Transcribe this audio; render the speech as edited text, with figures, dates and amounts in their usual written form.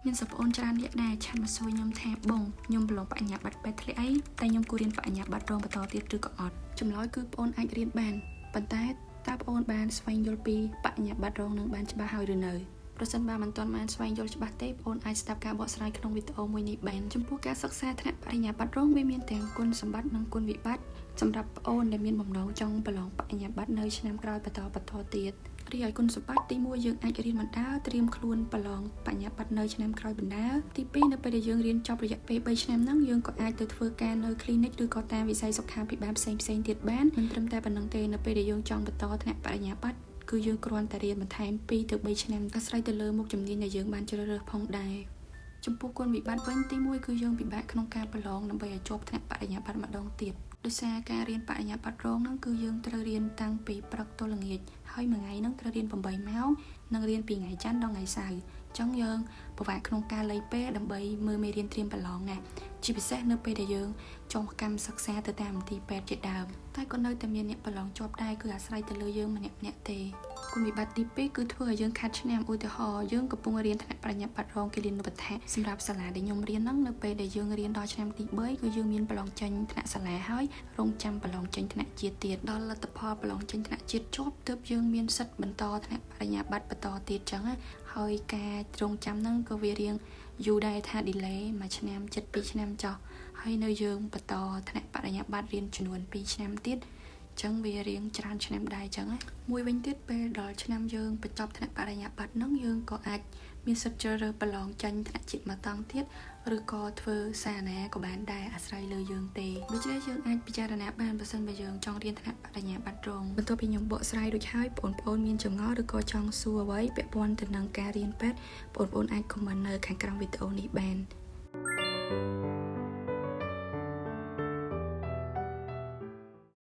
មានសិស្សប្អូនច្រើនអ្នកដែរ chat មកសួរខ្ញុំថាបងខ្ញុំប្រឡងបញ្ញាបត្រពេទ្យធ្លាក់អីតែខ្ញុំគួររៀនបញ្ញាបត្ររងបន្តទៀតឬក៏អត់ចម្លើយគឺប្អូនអាចរៀនបានប៉ុន្តែតើប្អូនបានស្វែងយល់ពីបញ្ញាបត្ររងនឹងបានច្បាស់ហើយឬនៅប្រសិនបើមិនទាន់បានស្វែងយល់ច្បាស់ទេបងអូនអាចស្ដាប់ការបកស្រាយក្នុងវីដេអូមួយនេះបានចំពោះការសិក្សាថ្នាក់បរិញ្ញាបត្ររងវាមានទាំងគុណសម្បត្តិនិងគុណវិបត្តិសម្រាប់ប្អូនដែលមានបំណងចង់ប្រឡងបញ្ញាបត្រនៅឆ្នាំក្រោយបន្តបន្តទៀតរីឯគុណសម្បត្តិទី1យើងអាចរៀនបណ្ដើរត្រៀមខ្លួនប្រឡងបញ្ញាបត្រនៅឆ្នាំក្រោយបណ្ដើរទី2នៅពេលដែលយើងរៀនចប់រយៈពេល3ឆ្នាំហ្នឹងយើងក៏អាចទៅធ្វើការនៅ clinic ឬក៏តាមវិស័យសុខាភិបាលផ្សេងផ្សេងទៀតបានមិនត្រឹមតែប៉ុណ្ណឹងទេនៅពេលដែលយើងចង់បន្តថ្នាក់បរិញ្ញាបត្រគឺយើងគ្រាន់តែរៀនបន្ថែម2ទៅ3ឆ្នាំអាស្រ័យទៅលើមុខជំនាញដែលយើងបានជ្រើសរើសផងដែរចំពោះគុណវិបត្តិវិញទី1គឺយើងពិបាកក្នុងការប្រឡងដើម្បីឲ្យជាប់ថ្នាក់បរិញ្ញាបត្រម្ដងទៀតដោយសារការរៀនបរិញ្ញាបត្ររងហ្នឹងគឺយើងត្រូវរៀនតាំងពីព្រឹកទល់ល្ងាចហើយមួយថ្ងៃហ្នឹងត្រូវរៀន8ម៉ោងនិងរៀនពីថ្ងៃច័ន្ទដល់ថ្ងៃសៅរ៍អញ្ចឹងយើងពិបាកក្នុងការលៃពេលដើម្បីមើលមេរៀនត្រៀមប្រឡងណាជាពិសេសនៅពេលដែលយើងចង់កម្មសិក្សាទៅតាមមន្ទីរពេទ្យជាដើមតែក៏នៅតែមានអ្នកប្រឡងជាប់ដែរគឺអាស្រ័យទៅលើយើងម្នាក់ម្នាក់ទេគុណវិបត្តិទី2គឺធ្វើឲ្យយើងខាត់ឆ្នាំឧទាហរណ៍យើងកំពុងរៀនថ្នាក់បរិញ្ញាបត្ររងគិលានុបដ្ឋាកសម្រាប់សាលាដែលខ្ញុំរៀនហ្នឹងនៅពេលដែលយើងរៀនដល់ឆ្នាំទី3គឺយើងមានប្រឡងចេញថ្នាក់សាលាហើយរងចាំប្រឡងចេញថ្នាក់ជាតិទៀតដល់លទ្ធផលប្រឡងចេញថ្នាក់ជាតិជាប់ទើបយើងមានសិទ្ធិបន្តថ្នាក់បរិញ្ញាបត្របន្តទៀតចឹងណាហើយការរងចាំហ្នឹងក៏វារៀងយូរដែរថា delay មួយឆ្នាំជិត2ឆ្នាំចោះហើយនៅយើងបន្តថ្នាក់បរិញ្ញាបត្ររៀនចំនួន2ឆ្នាំទៀតចឹងវារៀងច្រើនឆ្នាំដែរចឹងណាមួយវិញទៀតពេលដល់ឆ្នាំយើងបញ្ចប់ថ្នាក់បរិញ្ញាបត្រហ្នឹងយើងក៏អាចមានសិទ្ធិជ្រើសរើសប្រឡងចាញ់ថ្នាក់ជាតិមកតង់ទៀតឬក៏ធ្វើសារណាក៏បានដែរអាស្រ័យលើយើងទេដូច្នេះយើងអាចពិចារណាបានបើសិនបើយើងចង់រៀនថ្នាក់បរិញ្ញាបត្ររងបន្ទាប់ពីខ្ញុំបកស្រាយរួចហើយបងប្អូនមានចម្ងល់ឬក៏ចង់សួរអ្វីពាក់ព័ន្ធទៅនឹងការរៀនពេទ្យបងប្អូនអាច comment នៅខាងក្រោមវីដេអូនេះបាន។